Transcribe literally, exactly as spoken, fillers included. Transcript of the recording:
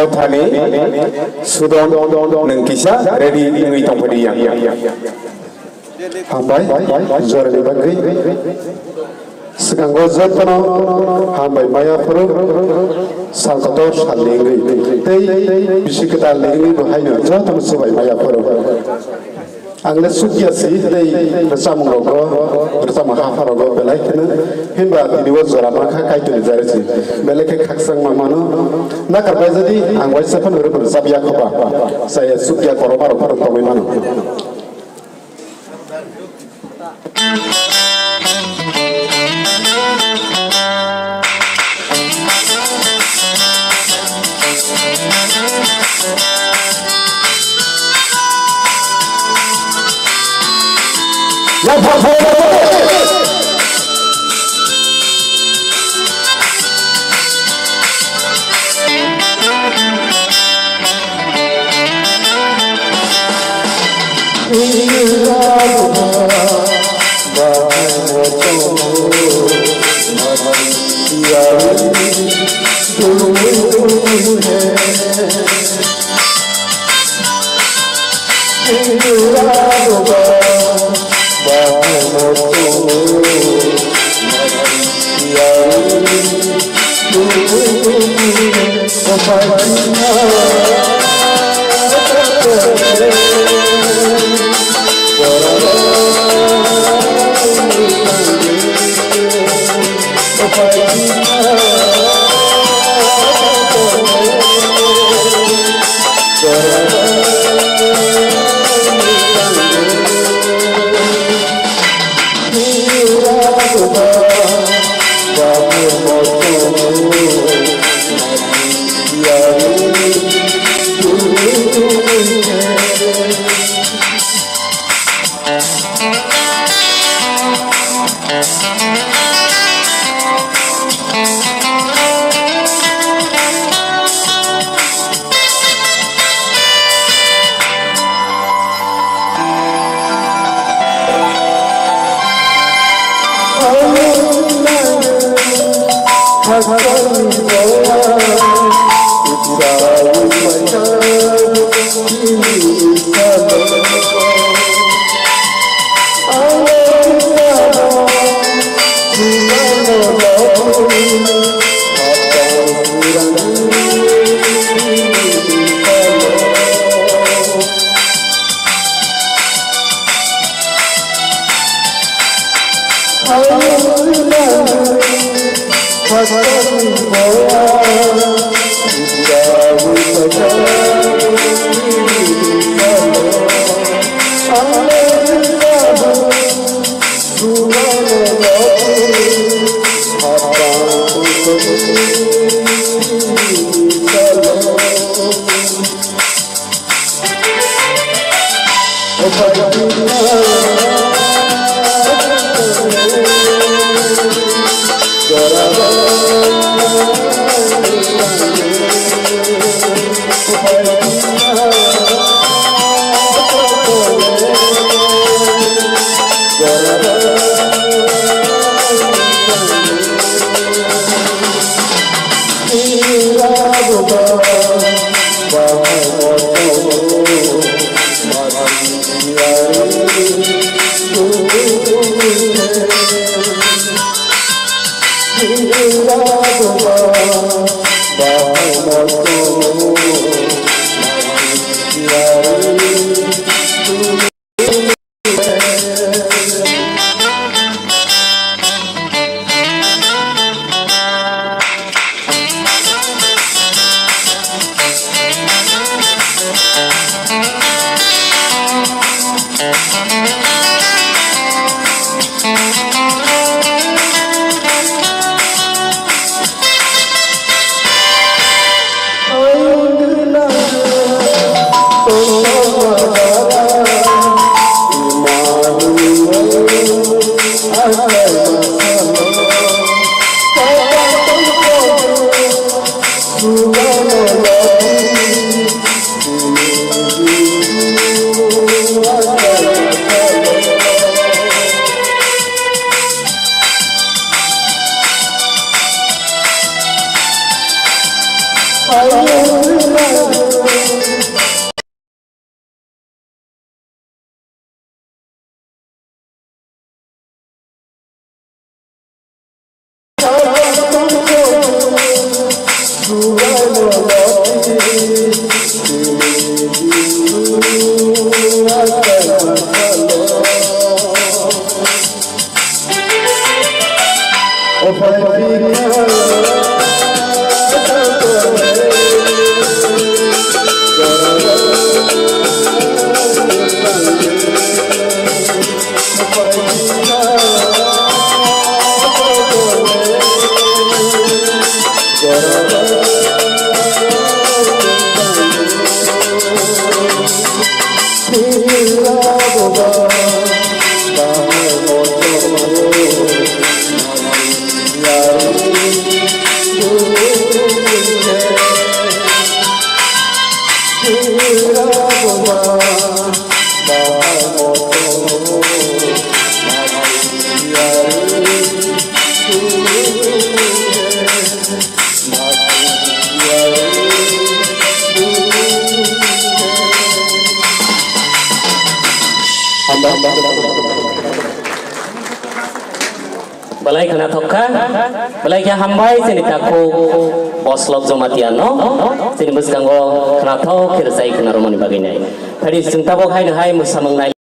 Thani, Sudon, nwng kisa ready wngwi tongphadi yang. Hambai, jorani bagwi. Swkango jotono hambai maya phuru, sal kotor salni wngwi. Tei bisi kwtalni wngwi bo haino jotono swbai maya phuru. Ang le sukya si tei rwchapmung rogo, rwchapmung hapha rogo belai kheno, hinba tini o jora mankha Kaitorni jari si. Belai khe khakchangma mano. Nakar bai jadi ang waisa phano rwchap ya khoba. Saya sukya korokma rok phano tongwi mano. Belai khwnathok kha, belai khe hambai chini takhuk Boslok Jamatia no, chini bwskango khwnathok khe rwchai khwna romani bagwi nai. Phari chwng tabok haino hai mwsamung nai.